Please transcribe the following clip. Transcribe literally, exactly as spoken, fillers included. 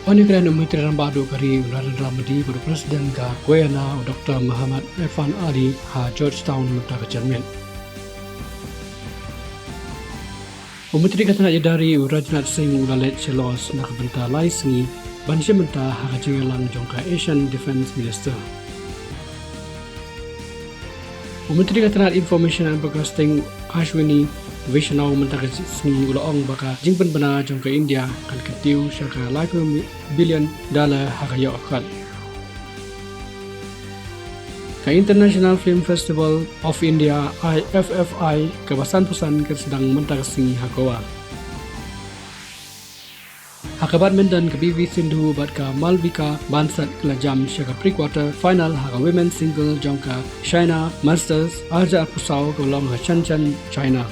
Wan ïakren u Myntri Rangbah Duh ka ri u Narendra Modi bad u President ka Guyana u Doktor Muhammad Irfan Ali ha Georgetown mynta ka janmiet. U Myntri ka tnat ïada ri u Rajnath Singh u la leit sha Laos na ka bynta lai sngi ban shim bynta ha ka jingïalang jong ka Asian Defence Minister. U Myntri ka tnat Information and Broadcasting Ashwini Vaishnaw mynta ka sngi u la ong ba ka jingpynbna jong ka India kan kyntiew sha ka laiphew billion dollar ha ka ïoh kat. Ka International Film Festival of India, I F F I, kaba sanphew san kan sdang mynta ka sngi ha Goa. Ha ka badminton, ka P V Sindhu bad ka Malvika Bansal ka la jam sha ka pre-quarter final ha ka women's single jong ka China Masters arhajar arphew saw kaba long ha Shenzhen, China.